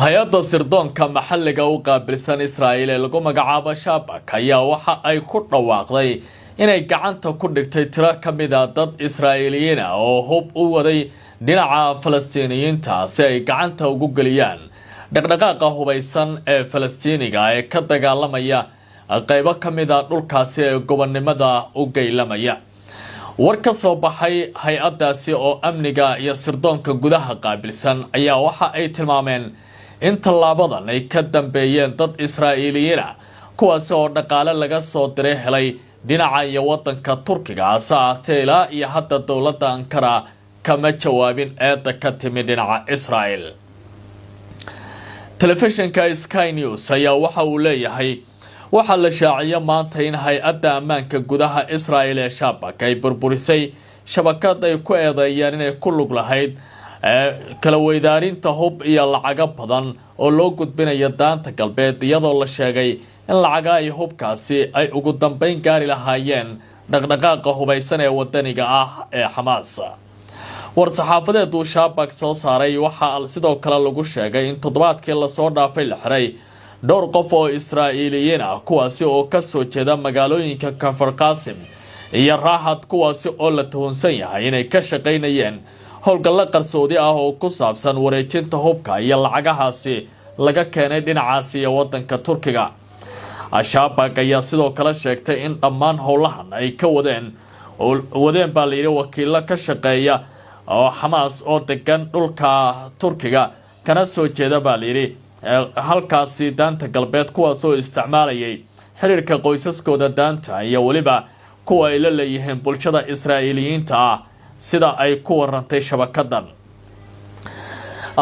Hay-adda sirdoonka maxalliga u qaabilsan Israa'iil ee lagu magacaabo Shabak ayaa waxa ay ku dhawaaqday inay gacanta ku dhigtay tiro ka mid ah dad Israa'iiliyiin ah oo hub u waday dhinaca Falastiiniyiinta si ay gacanta ugu geliyaan dhaqdhaqaaqa hubaysan ee Falastiiniga ee ka dagaalamaya qeybo ka mid ah dhulkaasi ee gobonnimada u geylamaya. War ka soo baxay hay-addaasi oo amniga iyo sirdoonka gudaha qaabilsan ayaa waxa ay tilmaameen in tallaabadan ay ka dambeeyeen dad Israa'iiliyiin ah, kuwaasi oo dhaqaale laga soo diray helay dhinaca iyo wadanka Turkiga. Hase ahaatee, ilaa iyo hadda dowladda Ankara kama jawaabin eedda ka timi dhinaca Israel. Telefishinka Sky News ayaa waxa uu leeyahay waxaa la shaaciyay maanta in hay-adda ammaanka gudaha Israel ee Shabak ay burburisay shabakad ay ku eedeeyeen inay ku lug lahayd kala weydaarinta hub iyo lacago badan oo loo gudbinayo Daanta Galbeed, iyadoo la sheegay in lacaga ay hubkaasi ay ugu dambeyn gaari lahaayeen dhaqdhaqaaqa hubaysan ee wadaniga ah ee Xamaas. War-saxaafadeed uu Shabak soo saaray waxaa sidoo kale lagu sheegay in toddobaadkii lasoo dhaafay la xiray dhowr qof oo Israa'iiliyiin ah, kuwaasi oo kasoo jeeda magaalooyinka Kafar Qaasim iyo Raaxad, kuwaasi oo la tuhunsan yahay inay ka shaqaynayeen howlgallo qarsoodi ah oo ku saabsan wareejinta hubka iyo lacagahaasi laga keenay dhinacaasi iyo wadanka Turkiga. Shabak ayaa sidoo kale sheegtay in dhammaan howlahan ay ka wadeen baa layidhi wakiilo ka shaqeeya oo Xamaas oo degan dhulka Turkiga kana soo jeeda baa layidhi halkaasi Daanta Galbeed, kuwaas oo isticmaalayay xiriirka qoysaskooda daanta iyo weliba kuwa ay la leeyihiin bulshada Israa'iiliyiinta ah, sida ay ku warantay shabakadan.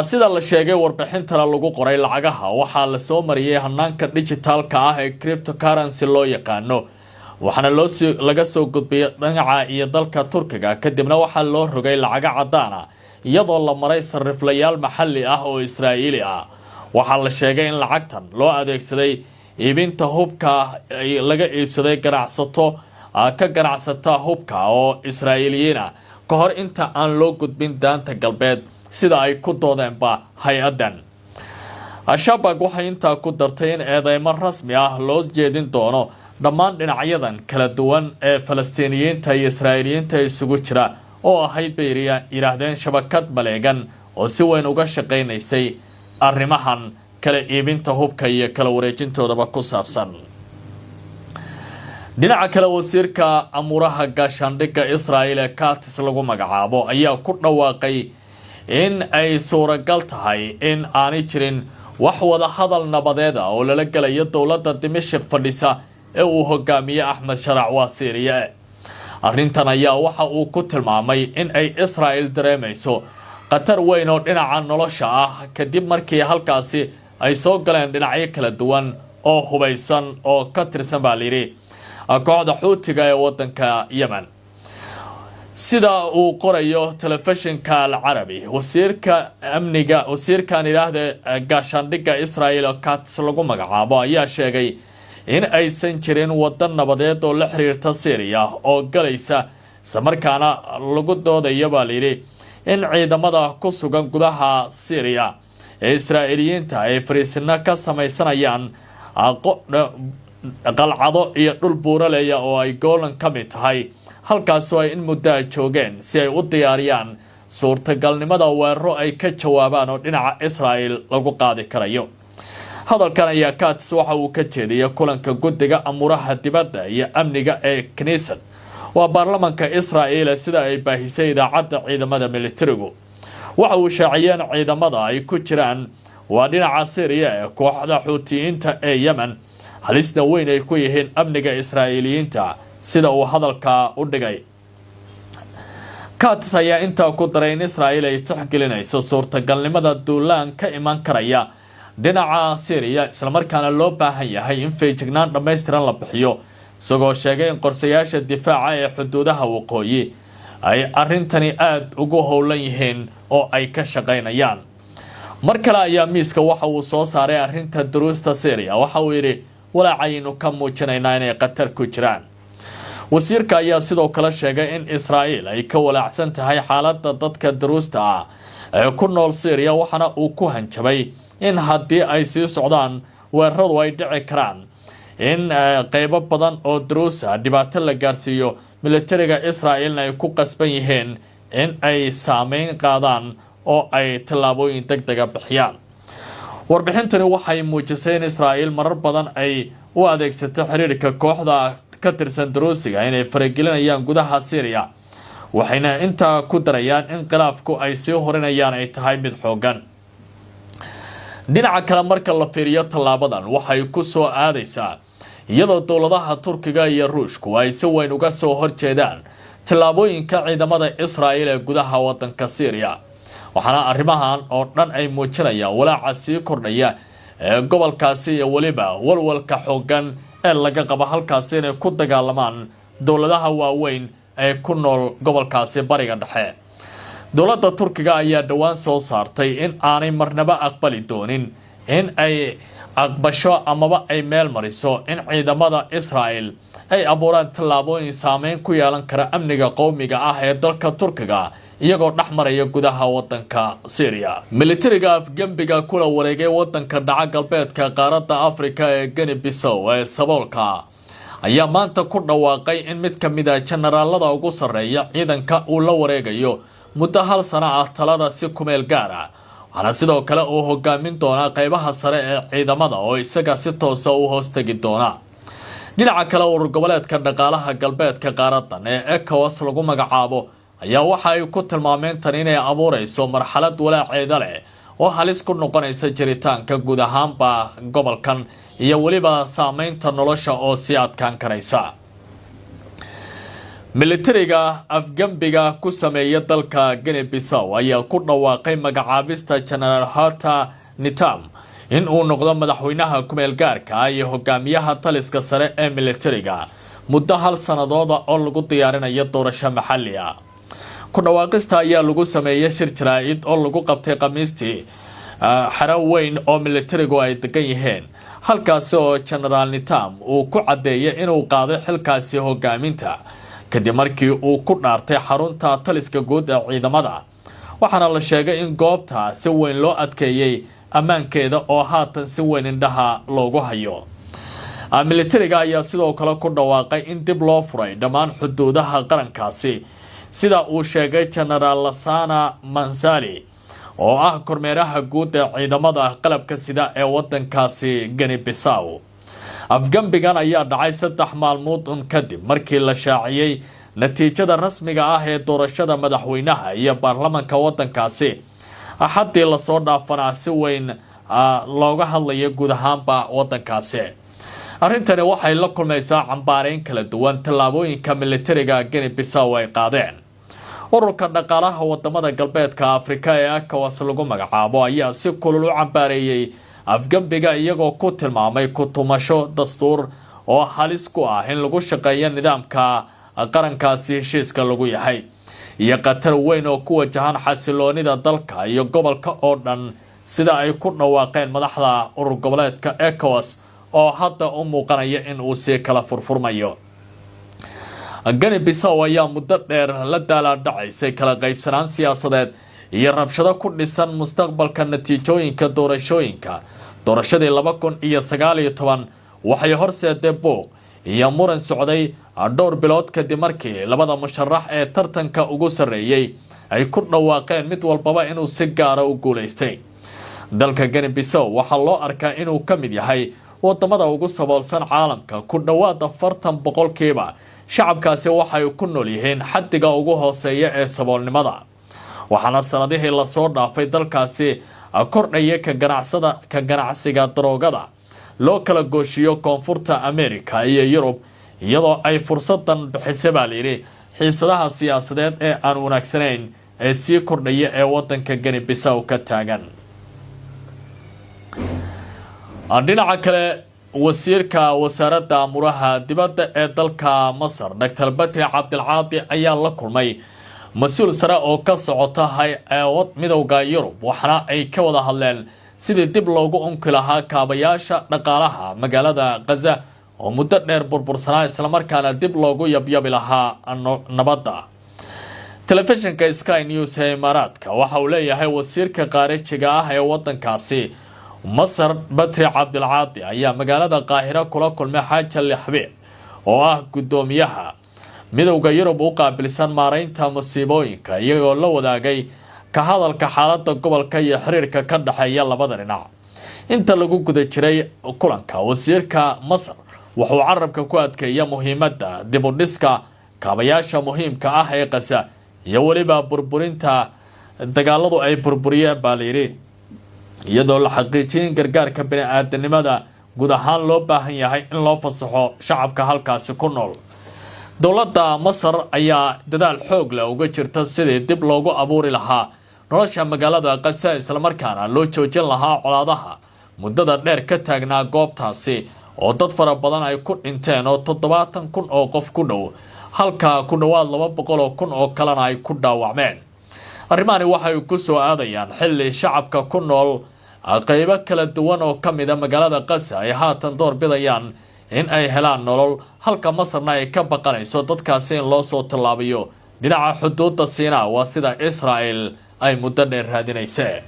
Sida la sheegay warbixintana lagu qoray, lacagaha waxaa lasoo mariyay hanaanka dijitaalka ah ee cryptocurrency loo yaqaano, waxaana loos laga soo gudbiyay dhinaca iyo dalka Turkiga, kadibna waxaa loo rogay lacago cadaan ah iyadoo la maray sariflayaal maxalli ah oo Israa'iili ah. Waxaa la sheegay in lacagtan loo adeegsaday iibinta hubka laga iibsaday ganacsato ka ganacsata hubka oo Israa'iiliyiin ah ka hor inta aan loo gudbin Daanta Galbeed, sida ay ku doodeenba hay-addan. Shabak waxay intaa ku dartay in eedeymo rasmi ah loo jeedin doono dhammaan dhinacyadan kala duwan ee Falastiiniyiinta iyo Israa'iiliyiinta isugu jira oo ahayd, bay yidhaahdeen, shabakad maleegan oo si weyn uga shaqaynaysay arrimahan kala iibinta hubka iyo kala wareejintoodaba ku saabsan. Dhinaca kale, wasiirka amuuraha gaashaandhigga Israel ee Katz lagu magacaabo ayaa ku dhawaaqay in ay suuragal tahay in aanay jirin wax wada hadal nabadeed ah oo lala gelayo dowladda Dimashik fadhisa ee uu hogaamiye Axmed Sharac, waa Siiriya. Arrintan ayaa waxa uu ku tilmaamay in ay Israel dareemayso khatar weyn oo dhinaca nolosha ah kadib markii halkaasi ay soo galeen dhinacyo kala duwan oo hubaysan oo ka tirsan, baa layidhi, kooxda Xuutiga ee wadanka Yemen. Sida uu qorayo telefishinka Al Carabi, wasiirka amniga, wasiirkan idhaahda gaashaandhigga Israel oo Katz lagu magacaabo, ayaa sheegay in aysan jirin waddo nabadeed oo la xiriirta Syriya oo galaysa, islamarkaana lagu doodayo, baa layidhi, in ciidamada ku sugan gudaha Syriya ee Israa'iiliyiinta ay fariisino ka samaysanayaan qalcado iyo dhul buuraleya oo ay Golan ka mid tahay, halkaasoo ay in muddo a joogeen si ay u diyaariyaan suurtagalnimada weeraro ay ka jawaabaan oo dhinaca Israel lagu qaadi karayo. Hadalkan ayaa Katz waxa uu ka jeediyay kulanka guddiga amuuraha dibadda iyo amniga ee Knesset, waa baarlamanka Israel, sida ay baahisay idaacadda ciidamada militarigu. Waxa uu shaaciyeen ciidamada ay ku jiraan waa dhinaca Syriya ee kooxda Xuutiyiinta ee Yemen halisna weyn ay ku yihiin amniga Israa'iiliyiinta, sida uu hadalka u dhigay. Katz ayaa intaa ku daray in Israa'iil ay tixgelinayso suurtagalnimada duulaan ka iman karaya dhinaca Syriya, islamarkaana loo baahan yahay in feejignaan dhammaystiran la bixiyo, isagoo sheegay in qorsayaasha difaaca ee xuduudaha waqooyi ay arrintani aada ugu howlan yihiin oo ay ka shaqaynayaan. Mar kale ayaa miiska waxa uu soo saaray arrinta duruusta Syriya. Waxa uu yidhi, walaacaynu ka muujinaynaa inay khatar ku jiraan. Wasiirka ayaa sidoo kale sheegay in Israa'iil ay ka walaacsan tahay xaaladda dadka duruusta ah ee ku nool Syriya, waxaana uu ku hanjabay In haddii ay sii socdaan weeraradu ay dhici karaan in qeybo badan oo Druusa dhibaato la gaarsiiyo, militariga Israel-na ay ku qasban yihiin in ay saameyn qaadaan oo ay tallaabooyin deg dega bixiyaan. Warbixintani waxay muujisay in Israel marar badan ay u adeegsato xiriirka kooxda ka tirsan Druusiga inay faragelinayaan gudaha Syria, waxayna intaa ku darayaan in khilaafku ay sii horinayaan ay tahay mid xoogan. Dhinaca kale, marka la fiiriyo, tallaabadan waxay ku soo aadaysaa iyadoo dowladaha Turkiga iyo Ruushku ay si weyn uga soo horjeedaan tallaabooyinka ciidamada Israel ee gudaha wadanka Syria, waxaana arrimahan oo dhan ay muujinayaan walaaca sii kordhaya ee gobolkaasi iyo weliba walwalka xoogan ee laga qabo halkaasi inay ku dagaalamaan dowladaha waaweyn ee ku nool gobolkaasi Bariga Dhexe. Dowladda Turkiga ayaa dhowaan soo saartay in aanay marnaba aqbali doonin in ay aqbasho amaba ay meel mariso in ciidamada Israel ay abuuraan tallaabooyin saameyn ku yeelan kara amniga qowmiga ah ee dalka Turkiga, iyagoo dhex maraya gudaha wadanka Syria. Militariga afgembiga kula wareegay wadanka dhaca galbeedka qaaradda Afrika ee Guinea Bissau ee saboolka ayaa maanta ku dhawaaqay in mid ka mid a jenaraalada ugu sarreeya ciidanka uu la wareegayo muddo hal sano ah talada si kumeel gaar ah, waxaana sidoo kale uu hogaamin doonaa qeybaha sare ee ciidamada oo isaga si toosa u hoostegi doona. Dhinaca kale, urur goboleedka dhaqaalaha galbeedka qaaradan ee ECOWAS lagu magacaabo ayaa waxa ay ku tilmaameen tan inay abuureyso marxalad walaaceeda leh oo halis ku noqonaysa jiritaanka guud ahaanba gobolkan iyo weliba saameynta nolosha oo sii adkaan karaysa. Militariga afgembiga ku sameeya dalka Guinea Bissau ayaa ku dhawaaqay magacaabista Genaraal Hota Nitam in uu noqdo madaxweynaha kumeel gaarka ah iyo hogaamiyaha taliska sare ee militariga muddo hal sanadooda oo lagu diyaarinayo doorasho maxalli ah. Ku dhawaaqista ayaa lagu sameeyay shir jaraa-id oo lagu qabtay Khamiistii xero weyn oo militarigu ay degan yihiin, halkaasi oo Genaraal Nitam uu ku caddeeyay inuu qaaday xilkaasi hogaaminta kadib markii uu ku dhaartay xarunta taliska guud ee ciidamada. Waxaana la sheegay in goobta si weyn loo adkeeyey ammaankeeda oo haatan si weyn indhaha loogu hayo. Militariga ayaa sidoo kale ku dhawaaqay in dib loo furay dhammaan xuduudaha qarankaasi, sida uu sheegay Genaraal Lasana Mansali oo ah kormeeraha guud ee ciidamada qalabka sida ee wadankaasi Guinea Bissau. Afgambigan ayaa dhacay 3 maalmood un kadib markii la shaaciyey natiijada rasmiga ah ee doorashada madaxweynaha iyo baarlamanka wadankaasi Axaddii lasoo dhaafanaa, si weyn looga hadlaya guud ahaanba wadankaasi. Arrintani waxay la kulmaysaa cambaareyn kala duwan tallaabooyinka militariga Guinea Bissau ay qaadeen. Ururka dhaqaalaha wadamada galbeedka Afrika ee ECOWAS lagu magacaabo ayaa si kulul u cambaareeyey afgembiga, iyagoo ku tilmaamay ku-tumasho dastuur oo halis ku ah in lagu shaqeeyo nidaamka qarankaasi heshiiska lagu yahay iyo khatar weyn oo ku wajahan xasiloonida dalka iyo gobolka oo dhan, sida ay ku dhawaaqeen madaxda urur goboleedka ECOWAS oo hadda u muuqanaya in uu sii kala furfurmayo. Guinea Bissau ayaa muddo dheer la daalaadhacaysay kala qaybsanaan siyaasadeed iyo rabshado ku dhisan mustaqbalka natiijooyinka doorashooyinka. Doorashadii 2019 waxay horseeday buuq iyo muran socday dhowr bilood kadib markii labada musharax ee tartanka ugu sarreeyey ay ku dhawaaqeen mid walbaba inuu si gaara u guulaystay. Dalka Guinea Bissau waxaa loo arkaa inuu ka mid yahay wadamada ugu saboolsan caalamka. Ku dhowaad 40% shacabkaasi waxay ku nool yihiin xaddiga ugu hooseeya ee saboolnimada, waxaana sanadihii lasoo dhaafay dalkaasi kordhaya ka ganacsiga daroogada loo kala gooshiyo Koonfurta America iyo Yurub, iyadoo ay fursadan bixisay baa layidhi xiisadaha siyaasadeed ee aan wanaagsanayn ee sii kordhaya ee wadanka Guinea Bissau ka taagan. Dhinaca kale, wasiirka wasaaradda amuraha dibadda ee dalka Masar, Doctor Badri Cabdilcaadi, ayaa la kulmay mas-uul sare oo ka socota hay-ad Midowda Yurub, waxaana ay ka wada hadleen sidii dib loogu unki lahaa kaabayaasha dhaqaalaha magaalada Khaza oo muddo dheer burbursanaa, islamarkaana dib loogu yabyabi lahaa nabadda. Telefishinka Sky News ee Imaaraadka waxa uu leeyahay wasiirka khaarijiga ah ee wadankaasi Masar Batri Cabdilcaadi ayaa magaalada Qaahiro kula kulmay Xaaji Xabiib oo ah guddoomiyaha Midowda Yurub u qaabilsan maareynta musiibooyinka, iyagoo la wadaagay ka hadalka xaalada gobolka iyo xiriirka ka dhexeeya labada dhinac. Inta lagu guda jiray kulanka, wasiirka Masar wuxuu carabka ku adkeeya muhiimada dib u dhiska kaabayaasha muhiimka ah ee Qasa iyo weliba burburinta dagaaladu ay burburiyeen, baa layidhi, iyadoo la xaqiijiyay in gargaarka bini-aadanimada guud ahaan loo baahan yahay in loo fasaxo shacabka halkaasi ku nool. Dowladda Masar ayaa dadaal xoog leh uga jirta sidii dib loogu abuuri lahaa nolosha magaalada Qasa, islamarkaana loo joojin lahaa colaadaha muddada dheer ka taagnaa goobtaasi oo dad fara badan ay ku dhinteen, oo 70,000 oo qof ku dhow, halka ku dhowaad 200,000 oo kalena ay ku dhaawacmeen. Arrimahani waxay ku soo aadayaan xilli shacabka ku nool qeybo kala duwan oo ka mida magaalada Qasa ay haatan door bidayaan in ay helaan nolol, halka Masarna ay ka baqanayso dadkaasi in loo soo tallaabiyo dhinaca xuduudda Siinaa, waa sida Israel ay muddo dheer raadinayse.